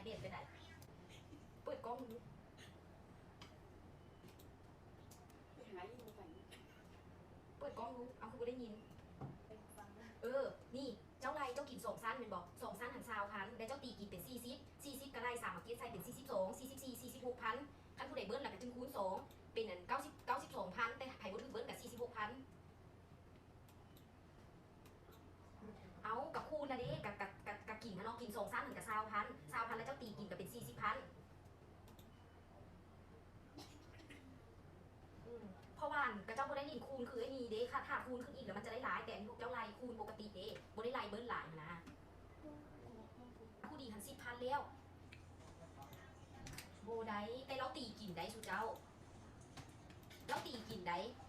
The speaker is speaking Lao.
ເປັນຈັ່ງໃດ? ເປີດກ້ອງດູ ໄປຫາອີ່ຫຍັງໃສ່ ເປີດກ້ອງດູ. ເອົ້າ ຄືບໍ່ໄດ້ຍິນ? ເອີ ນີ້ ເຈົ້າໄລ່ ເຈົ້າກິນສອງຊັ້ນແມ່ນບໍ່? ສອງຊັ້ນຫັ້ນຊາວພັນ ແລ້ວເຈົ້າຕີກິນເປັນສີ່ສິບ ສີ່ສິບກະໄລ່ສາມມາເກັດໃສ່ເປັນສີ່ສິບສອງ ສີ່ສິບສີ່ ສີ່ສິບຫົກພັນ. ຄັນຜູ້ໃດເບິ້ນລະກະຈຶ່ງຄູນສອງ ເປັນອັນເກົ້າສິບ ເກົ້າສິບສອງພັນ ແຕ່ໃຜບໍ່ຖືກເບິ້ນກະສີ່ສິບຫົກພັນ. ເອົ້າ ກະຄູນນະເດ້ ກະ ກະ ກະ ກະກິນຫັ້ນເນາະ ກິນສອງຊັ້ນຫັ້ນກະຊາວພັນ ຊາວພັນ ແລ້ວເຈົ້າຕີກິນກະເປັນສີ່ສິບພັນ. ອືມ ເພາະວ່າອັນ ຂະເຈົ້າບໍ່ໄດ້ຫຼິ້ນຄູນຄືໄອ້ນີ້ເດ້ ຖ້າ ຖ້າຄູນຂຶ້ນອີກແລ້ວມັນຈະໄດ້ຫຼາຍ ແຕ່ອັນພວກເຈົ້າໄລ່ຄູນປົກກະຕິເດ້ ບໍ່ໄດ້ໄລ່ເບິ້ນຫຼາຍຫັ້ນນະ. ຜູ້ດີຫັ້ນສິບພັນແລ້ວ ບໍ່ໄດ້ ແຕ່ລາວຕີກິນໄດ໋ ສູ່ເຈົ້າ ລາວຕີກິນໄດ໋.